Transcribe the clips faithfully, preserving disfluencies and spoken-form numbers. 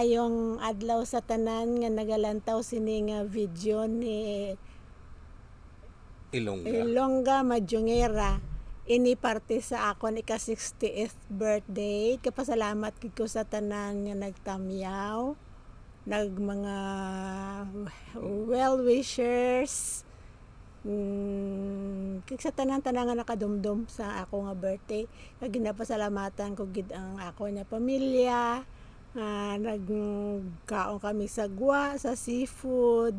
Maayong adlaw sa tanan nga nagalantaw sini nga video ni Ilongga. Ilongga Majungera. Ini parte sa akon ika sixtieth birthday. Kapasalamat gid ko sa tanan nga nagtamyaw, nag mga well wishers. Mm, kag sa tanan-tanan nga nakadumdom sa ako nga birthday, kag ginapasalamatan ko gid ang ako nga pamilya, nga nagkaon kami sa gwa, sa seafood,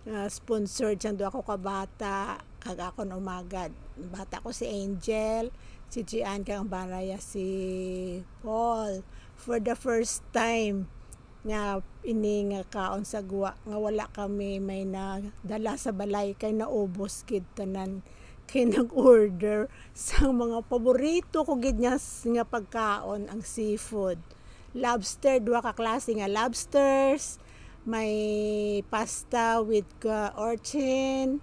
nga sponsored sang duha ko ka bata, kag akon umagad. Bata ko si Angel, si Gian, kag ang bana niya si Paul. For the first time, nga ini nga kaon sa gwa nga wala kami may nadala sa balay kay naubos gid tanan. Kay nag-order sa mga paborito ko gid nga, nga pagkaon, ang seafood. Lobster, duha ka klase nga lobsters, may pasta with ka-, urchin,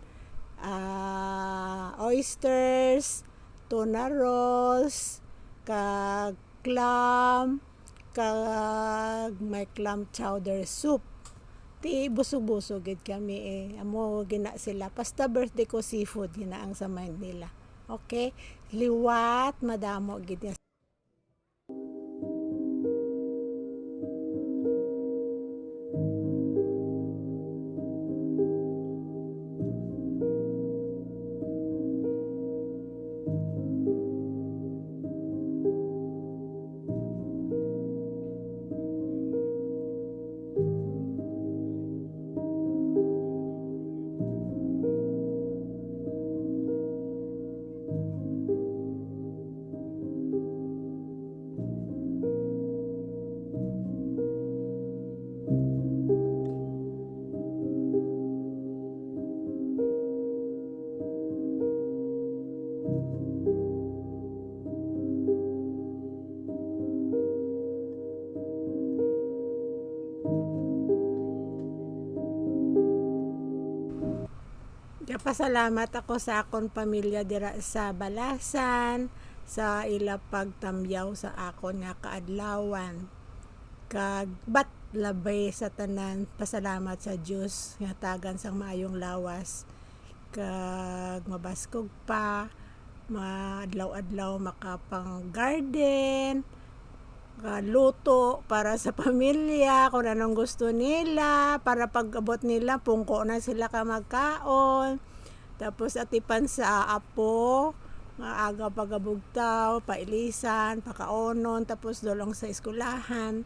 ah, oysters, tuna rolls, kag clam, kag may clam chowder soup. Ti busog-busog gid kami eh. Amo gina sila. Basta birthday ko, seafood gina ang sa mind nila. Okay? Liwat, madamo gid nga. Gapasalamat ako sa akon pamilya dira sa Balasan, sa ila pagtamyaw sa akon nga kaadlawan. Kag, but labi sa tanan, pasalamat sa Dios nga hatagan sang maayong lawas. Kag mabaskog pa, maadlaw-adlaw makapang-garden, ah, luto para sa pamilya, kung anong gusto nila, para pag-abot nila, pungko na sila ka magkaon. Tapos atipan sa apo, nga aga pagabugtaw, pailisan, pakaunon, tapos dulong sa eskwelahan.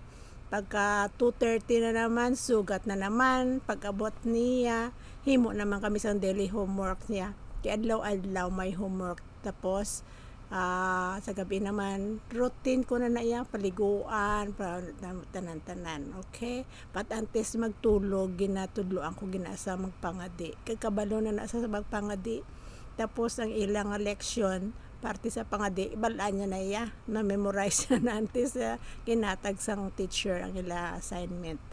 Pagka two thirty na naman, sugat na naman. Pag-abot niya, himo naman kami sang daily homework niya. Kay adlaw-adlaw may homework. Tapos, ah, sa gabi naman, routine ko na na iya, paliguan, pa-, tan-, tanan-tanan, okay? But antes magtulog, ginatudloan ko gina sa magpangadi. Kag kabalo na na sa magpangadi. Tapos ang ilang leksyon, parte sa pangadi, ibal-an niya na iya. Na-memorize niya na antes, ah, ginatag sang teacher ang ila assignment.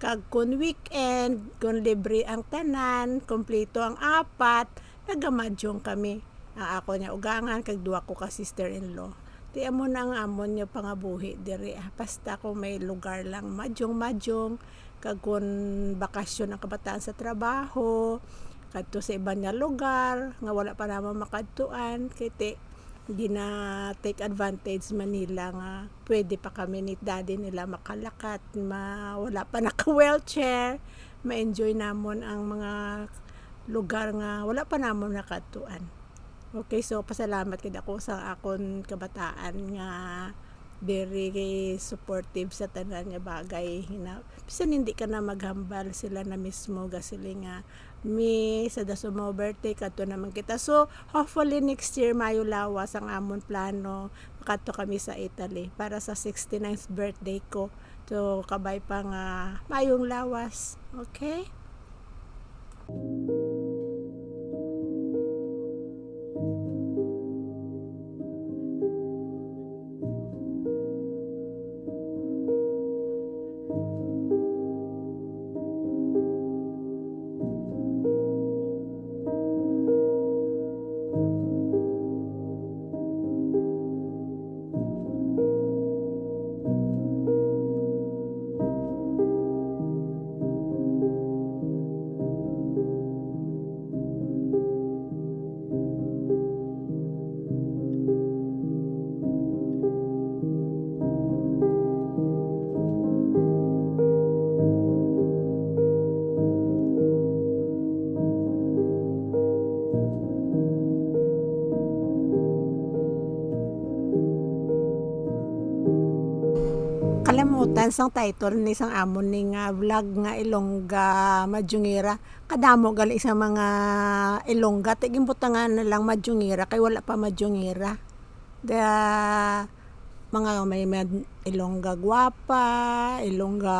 Kag kung weekend, kung libre ang tanan, kompleto ang apat, nagamadyong kami. Ang ako niya ugangan, kag duwa ko ka sister-in-law. Ti amo na ang amon nga pangabuhi diri, ah. Basta kung may lugar lang, madyong-madyong, kag kung bakasyon ang kabataan sa trabaho, kadto sa iban nga lugar, nga wala pa namon makadtuan, kay ti, gina-take advantage man nila nga pwede pa kami ni daddy nila makalakat, ma-, wala pa naka-wheelchair, ma-enjoy namon ang mga lugar nga wala pa namon nakadtuan. Okay, so pasalamat gid ako sa akon kabataan nga very supportive sa tanan nga bagay. Hina-, bisan hindi ka na maghambal, sila na mismo gasiling nga, "Mi, sa dasumo birthday, kadto naman kita." So, hopefully next year, mayo lawas ang amon plano. Makadto kami sa Italy para sa sixty-ninth birthday ko. So, kabay pa nga mayong lawas. Okay? Ang sang title ni sang amon ni nga vlog nga Ilongga Madyungira. Kadamo gali sa mga Ilongga, ti ginbutangan na lang Madyungira kay wala pa Madyungira. Da, mga may Mad-, Ilongga Guapa, Ilongga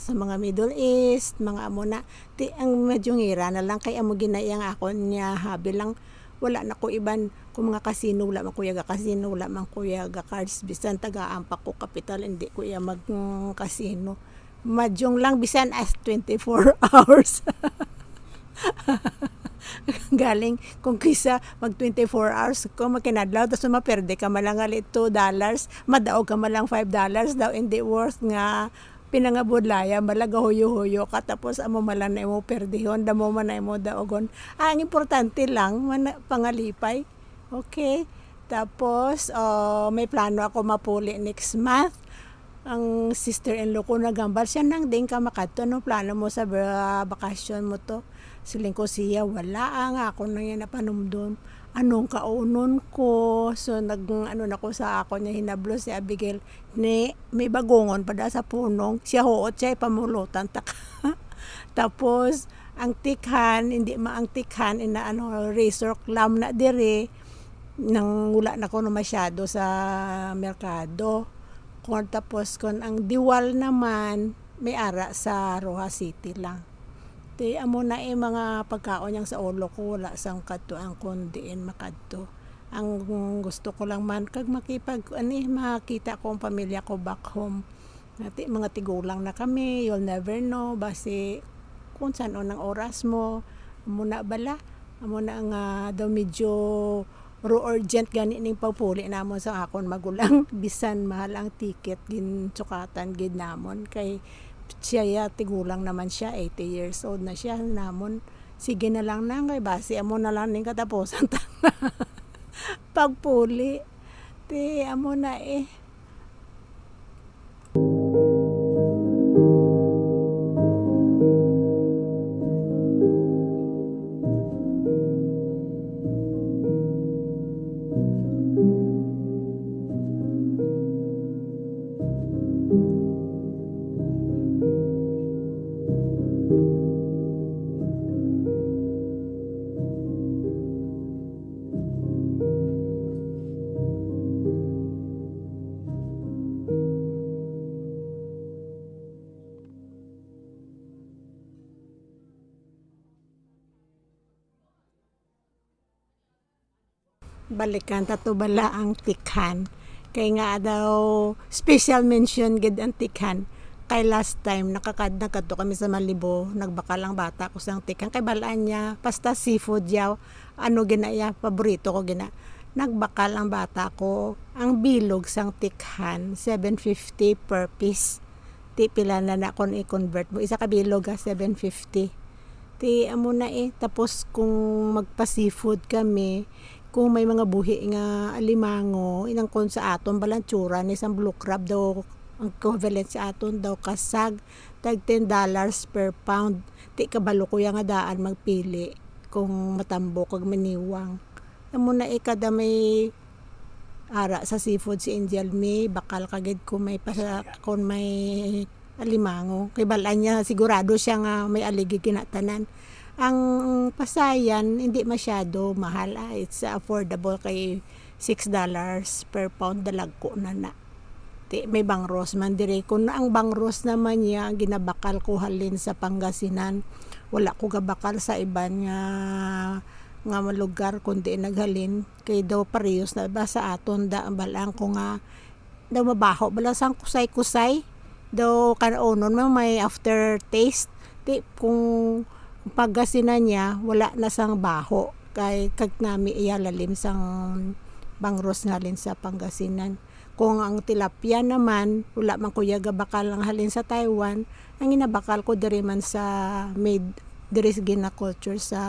sa mga Middle East, mga amo na. Ti ang Madyungira na lang kay amo ginai ang akon nga hobby lang. Wala na ko iban, kung mga casino, wala man ko yaga casino, wala man ko yaga cards, bisan tagaan pa ko kapital, hindi ko iya mag, mm, casino. Madyong lang, bisan as twenty-four hours. Galing, kung kisa mag twenty-four hours ko, magkinadlaw, tapos maperde ka man lang gali two dollars, madaog ka man lang five dollars daw, hindi worth nga pinangabudlayan, bala gahuyo-huyo ka, tapos amo man lang na imo perdihon, damo man na imo daogon. Ah, ang importante lang, man-, pangalipay. Okay. Tapos, ah, may plano ako mapuli next month. Ang sister-in-law ko nagambal siya, "Nang, diin ka makadto? Anong plano mo sa ba-, bakasyon mo to?" Siling ko siya, "Wala, ah, nga ako na yan napanumdom. Anong kaunon ko?" So, nag, ano na ko sa ako niya hinablo si Abigail, ni, may bagungon pa da sa punong. Siya huot siya, ipamulutan ta ka. Tapos, ang tikhan, hindi ma-, ang tikhan, ina, ano, razor clam na diri, nang wala na kuno masyado sa merkado. Kung tapos, kung ang diwal naman, may ara sa Roxas City lang. Ti, amo na eh, mga pagkaon yang sa ulo ko, wala sang kadtuan kung diin makadto. Ang gusto ko lang man, kag makipag, ani, makita ko ang pamilya ko back home. Nga ti-, mga tigulang na kami, you'll never know, basi kung san-o nang oras mo, amo na bala, amo na nga daw medyo ro-, urgent gani ning pagpuli namon sa akon magulang, bisan mahal ang ticket, ginsukatan gid namon, kay siya, ya, tigulang naman siya, eighty years old na siya, namon, sige na lang na, kay basi amo na lang ning katapusan ta pagpuli. Ti, amo na eh. Balikan ta to bala ang tikhan. Kay nga daw special mention gid ang tikhan. Kay last time nakakad-, nagkadto kami sa Malibu, nagbakal ang bata ko sang tikhan. Kay balaan niya, basta seafood yaw, ano gina iya, paborito ko gina. Nagbakal ang bata ko, ang bilog sang tikhan, seven fifty per piece. Ti pila na na kung i-convert mo? Isa ka bilog, ah, seven fifty. Ti amo na eh. Tapos kung magpa-seafood kami, kung may mga buhi nga alimango, inang kon sa aton balantsura ni sang blue crab daw, ang equivalent sa aton daw kasag, tag ten dollars per pound. Ti kabalo ko ya nga daan magpili kung matambok kag maniwang. Amo na eh, kada may ara sa seafood si Angel, may bakal ka gid kung may pasa-, kung may alimango. Kay balaan niya, sigurado siya nga may aligi kinatanan. Ang pasayan, hindi masyado mahal, ah. It's affordable kay six dollars per pound, dalagko na na. Ti, may bangros man diri. Kung ang bangros naman niya, ginabakal ko halin sa Pangasinan. Wala ko gabakal sa iban nga, nga lugar, kundi naghalin. Kay daw parehas na ba sa aton da, ang balaan ko nga daw mabaho bala sang kusay-kusay. Daw kan-onon mo may aftertaste. Ti kung Pangasinan niya, wala na sang baho. Kay kag nami iya lalim sang bangros nga halin sa Pangasinan. Kung ang tilapia naman, wala man ko iya gabakal ang halin sa Taiwan, ang ginabakal ko diri man sa made, diri sa ginaculture sa,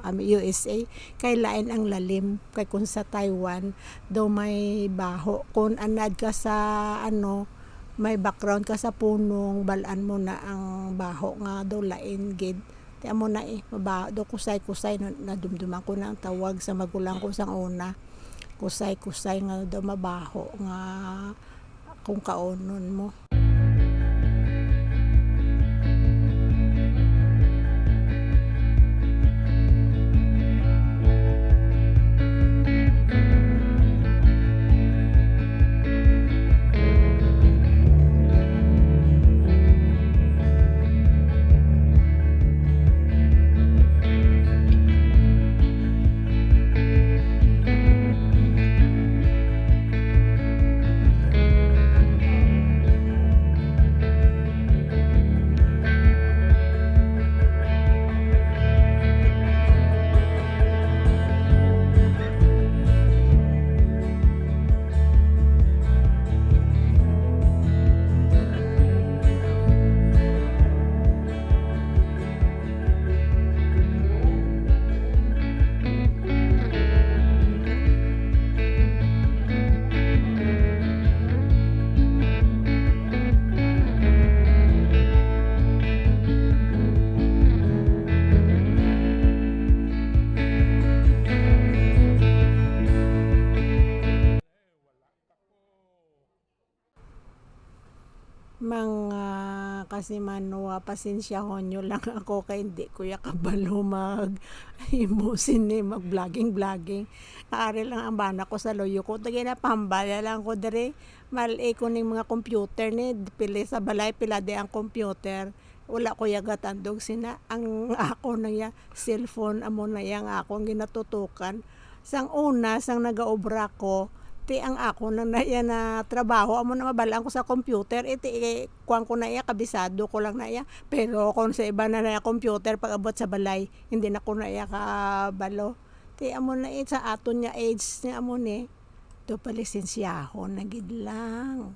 um, U S A, kay lain ang lalim. Kay kung sa Taiwan, daw may baho. Kung anad ka sa, ano, may background ka sa punong, balaan mo na ang baho nga daw lain gid. Ti amo na eh, maba-, daw kusay-kusay, na-, nadumduman ko na ang tawag sa magulang ko sang una. Kusay-kusay nga daw mabaho nga kung kaunon mo. Mga kasimanwa, pasensyahon nyo lang ako kay hindi ko ya kabalo mag-, imo sini, mag-vlogging-vlogging. Ari lang ang bana ko sa luyo ko. Tagay na pambala lang ko diri. Mal-i ko ning mga computer ni, pili sa balay, pila di ang computer. Wala ko ya gatandog sina. Ang ako na ya cellphone, amo na ya ang akong ginatutukan. Sang una, sang nagaobra ko, ti ang ako na na iya na trabaho, amo na mabalaan ko sa computer, eh, ti, eh, kuwan ko na iya, kabisado ko lang na iya. Pero kung sa iba na na iya computer, pag abot sa balay, hindi na ko na iya kabalo. Ti amo na, eh, sa aton nga age nga amo ni, to palisensyahon na gid lang.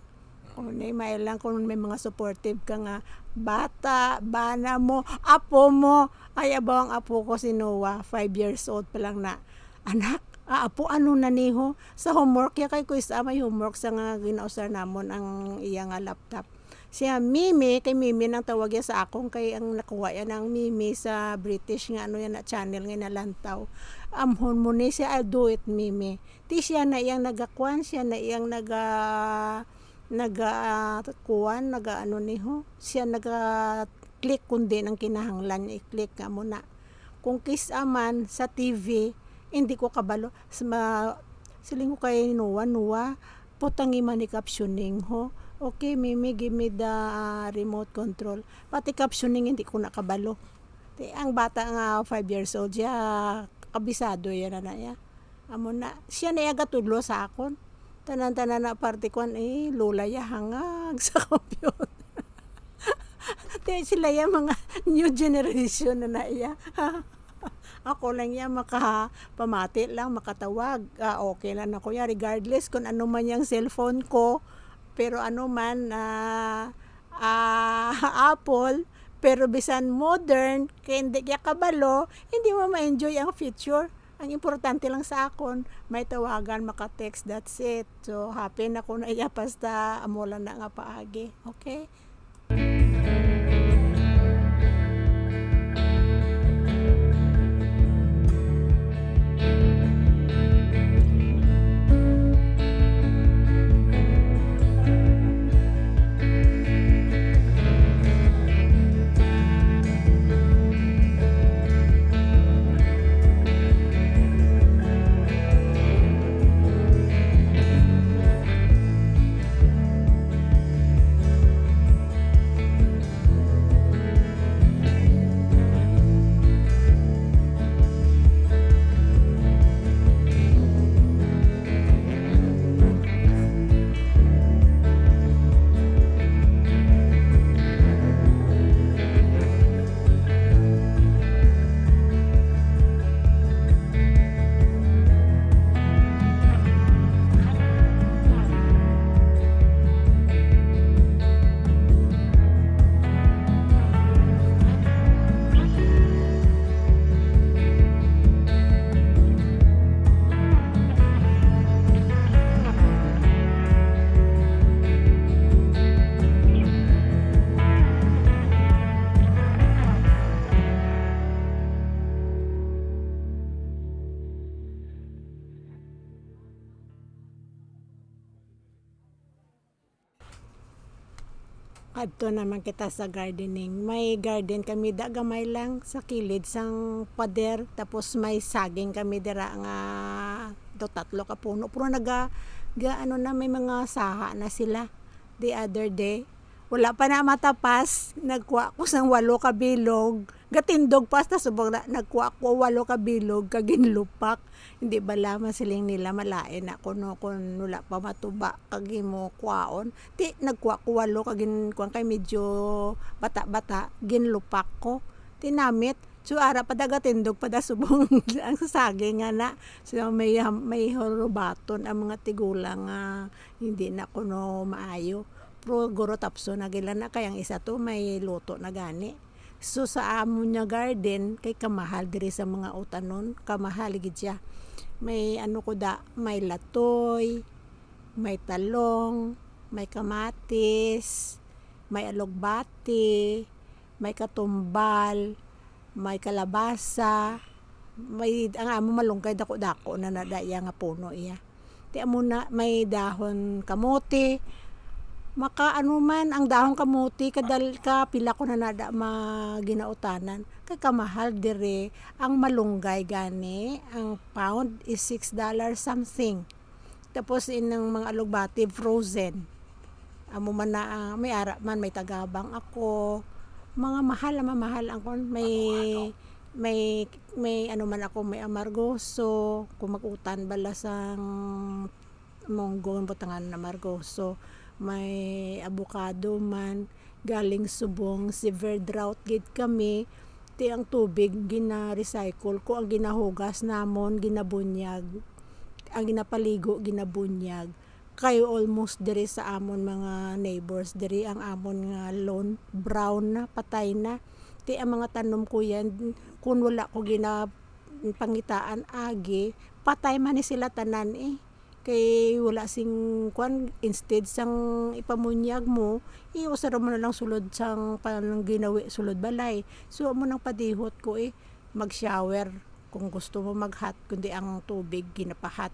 Kung may, may lang, kung may mga supportive ka nga bata, bana mo, apo mo. Ay, abaw, ang apo ko si Noah, five years old pa lang na. "Anak, ah, apo, ano na niho?" Sa homework ya, kay kuis may homework sa nga ginausar namon ang iya nga laptop. Siya, "Mimi," kay Mimi nang tawag ya sa akon, kay ang nakuha ya ng Mimi sa British nga ano ya na channel nga nalantaw. "Amhon mo ni siya, I'll do it, Mimi." Ti siya na iyang nagakuan, siya na iyang naga-, naga-, kuan, naga-ano niho, siya naga-click kundi ang kinahanglan niya i-click nga mo na. Kung kis-a man sa T V, hindi ko kabalo. Sa ma-, siling ko kay Noah, "Noah, butangi man ni captioning, ho." "Okay, Mimi, give me the, ah, remote control." Pati captioning, hindi ko na kabalo. Ti, ang bata nga five years old siya, kabisado ya na na iya. Amo na, siya na iya gatudlo sa akon. Tanan-tanan na parte kwan, eh, lola ya hangag sa computer. Ti sila ya mga new generation na na iya. Ako lang ya makapamati lang, makatawag. Ah, okay lang ako ya, regardless kung ano man yang cellphone ko. Pero ano man, ah, ah, Apple, pero bisan modern, kay hindi kaya kabalo, hindi mo ma-enjoy ang future. Ang importante lang sa akon, may tawagan, maka-text, that's it. So, happy na ko na iya, basta amo lang na nga paagi. Okay? Adto naman kita sa gardening. May garden kami da gamay lang sa kilid sang pader, tapos may saging kami dira nga do tatlo ka puno. Pero naga, ga, ano na, may mga saha na sila. The other day, wala pa na matapas, nagkuha ko sang walo ka bilog. Gatindog pa sa subong na, nagkuha ko walo ka bilog kag ginlupak. Hindi bala masiling nila malain na kuno kun wala pa matuba kag imo kwaon. Ti, nagkuha ko walo kag gin-, kuwan kay medyo bata-bata, ginlupak ko. Tinamit. So, ara pa da gatindog pa da subong ang saging nga na. So, may, may hurubaton ang mga tigulang nga hindi na kuno maayo. Pero guro tapso na gila na kay ang isa to may luto na gani. So, sa amon nga garden, kay kamahal diri sa mga utanon, kamahal gid siya. May ano ko da, may latoy, may talong, may kamatis, may alugbati, may katumbal, may kalabasa, may, ang amo malunggay, dako-dako na na da iya nga puno iya. Ti amo na, may dahon kamote. Maka ano man, ang dahon kamote, kadal-, ka pila ko na nada ma-, ginautanan. Kay kamahal dire ang malunggay gani, ang pound is six dollars something. Tapos inang mga alugbati, frozen. Amo man na, ah, may ara man, may tagabang ako. Mga mahal na mamahal ang kon, may, may, may ano man ako, may amargoso, kung mag-utan bala sang munggo, butangan na amargoso, may abukado man, galing subong, severe drought gid kami, ti ang tubig gina-recycle ko, ang ginahugas namon, ginabunyag, ang ginapaligo, ginabunyag. Kay almost diri sa amon mga neighbors, diri ang amon nga lawn, brown na, patay na. Ti ang mga tanom ko yan, kun wala ko gina-, pangitaan agi, patay man ni sila tanan eh. Kay wala sing, kwan, instead sang ipamunyag mo, iusara mo na lang sulod sang panang ginawi, sulod balay. So, amo nang padihot ko eh, mag-shower kung gusto mo mag-hot, kundi ang tubig ginapahat,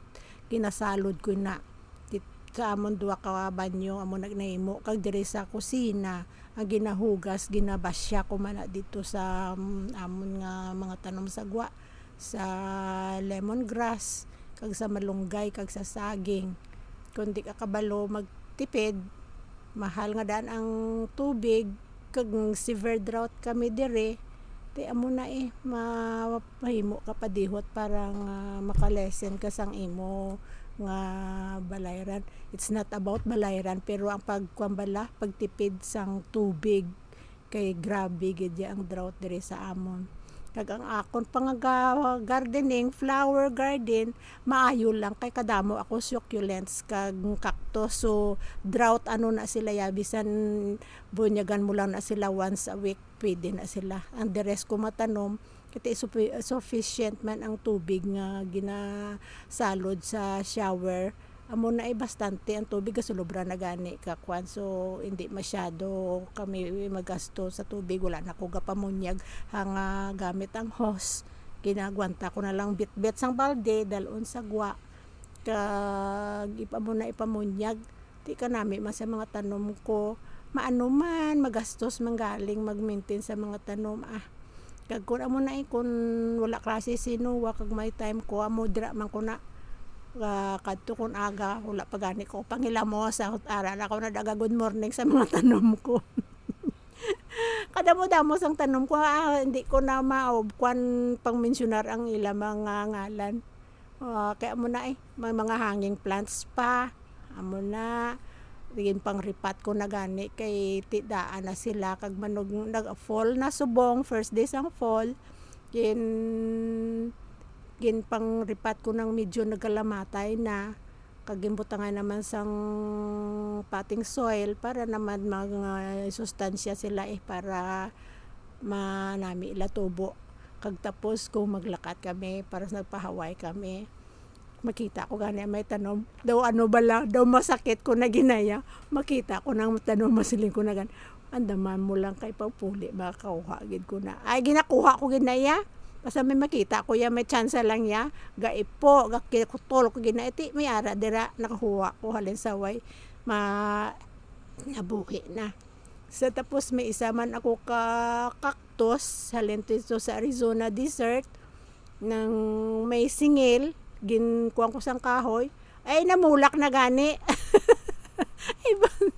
ginasalod ko na. Tit-, sa amon duha ka banyo, amo nag-, nahimo, kag diri sa kusina, ang ginahugas, ginabasya ko man na dito sa, mm, amon nga mga tanom sa gwa, sa lemongrass, kag sa malunggay, kag sa saging. Kung di ka kabalo magtipid, mahal nga daan ang tubig, kag severe drought kami dire, ti amo na eh, ma-, mahimo ka padihot para nga makalesen ka sang imo nga balayran. It's not about balayran, pero ang pagkuan bala, pagtipid sang tubig, kay grabe gid ya ang drought diri sa amon. Kag ang akon pa nga ga-, gardening, flower garden, maayo lang kay kadamo ako succulents kag cactus. So, drought ano na sila ya, bisan bunyagan mo lang na sila once a week, pwede na sila. Ang the rest ko matanom, kay ti supi-, sufficient man ang tubig nga ginasalod sa shower. Amo na ay bastante ang tubig, gasulobra na gani ka kwan. So, hindi masyado kami magasto sa tubig. Wala na ko gapamunyag ang, ah, gamit ang hose. Ginagwanta ko na lang bitbit sang balde, dalon sa gwa. Kag ipa-, amo na ipamunyag. Ti kanami man sa mga tanom ko. Maano man, magastos man galing mag-maintain sa mga tanom, ah. Kag kun amo na eh, kun wala klase si Noah, kag may time ko, amo dira man ko na, ah, kadto kun aga, wala pa gani ko pangilamos, ah, ara na ko na daga good morning sa mga tanom ko. Kadamo-damo sang tanom ko, ah, hindi ko na maob-, kwan pang-mensionar ang ila mga ngalan. Ah, kay amo na eh, may mga hanging plants pa. Amo na, ginpangripat ko na gani kay ti daan na sila kag manog-, nag-fall na subong, first day sang fall. Gin-, ginpangripat ko nang medyo nagkalamatay na. Kag ginbutangan naman sang potting soil para naman mga sustansya sila eh, para manami ila tubo. Kag tapos kung maglakat kami, para sa nagpahaway kami, makita ko gani ang may tanom. Daw ano bala, daw masakit ko na ginaya. Makita ko nang tanom, masiling ko na gan-, andaman mo lang kay pagpuli, makakauha gid ko na. Ay, ginakuha ko gid na iya. Basta may makita ko ya, may tsansa lang ya. Gaipo, gakutol ko gid na iti, may ara dira, nakahuwa ko halin saway. Ma-, nabuhi na. Sa tapos may isa man ako ka cactus, halin to sa Arizona desert, nang may singil, ginkuan ko sang kahoy, ay namulak na gani. Ibang,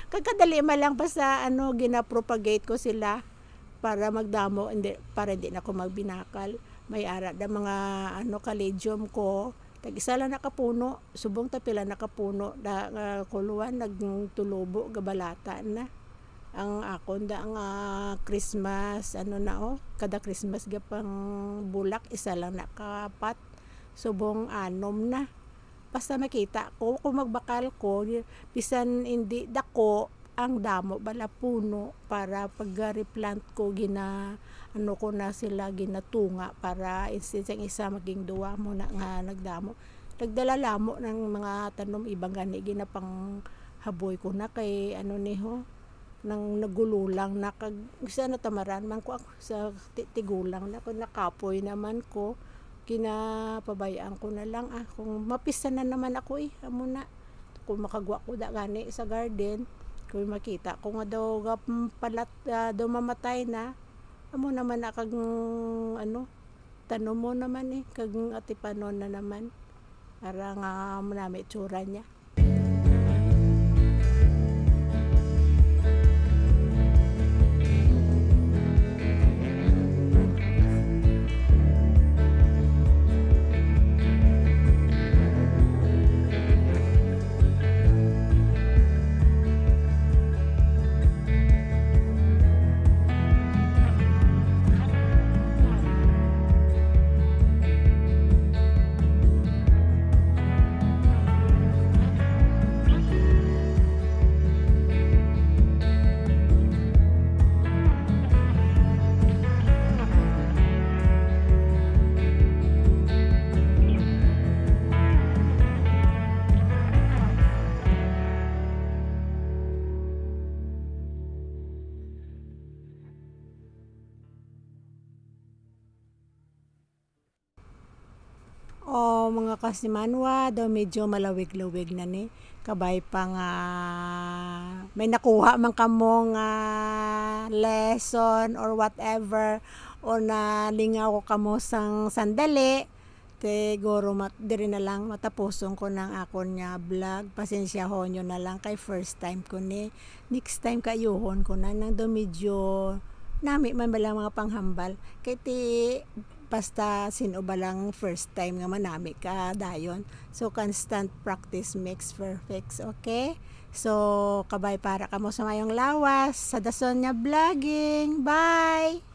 kagkadali man lang basta ano, ginapropagate ko sila para magdamo, hindi, para hindi na ako magbinakal. May ara da mga ano, caladium ko, tag isa lang nakapuno, subong tapila nakapuno da nga kuluan, nagtulubo, gabalata na. Ang akon da nga Christmas, ano na, oh, kada Christmas gapang bulak, isa lang nakapat, subong anom na. Basta makita ko, kung magbakal ko, bisan hindi dako, ang damo bala puno para pag-replant ko, gina-, ano ko na sila, ginatunga para instead sang isa, maging duwa mo na nga nagdamo. Nagdala lamo ng mga tanom, ibang gani ginapanghaboy ko na kay ano ni ho, nang nagululang na kag sa natamaran man ko ako sa ti-, tigulang na ko, nakapoy naman ko, ginapabay-an ko na lang, ah, kung mapisa na naman ako, eh, amo na. Kung makagwa ko da gani sa garden, kung makita ko nga daw gap-, palat-, ah, daw mamatay na, amo naman na kag, ano, tanom mo naman, eh, kag atipanon na naman. Para nga manami tsura niya. O, mga kasimanwa, daw medyo malawig-lawig na ni. Kabay pa nga may nakuha man kamo nga lesson or whatever, o nalingaw ko kamo sang sandali, siguro mat-, diri na lang matapuson ko nang akon nga vlog. Pasensyahon nyo na lang kay first time ko ni. Next time kaayuhon ko na, nang daw medyo nami man bala mga panghambal. Kay ti basta sin-o ba lang first time nga manami ka dayon. So, constant practice makes perfect, okay? So, kabay para kamo sa mayong lawas, sa dason nga vlogging. Bye!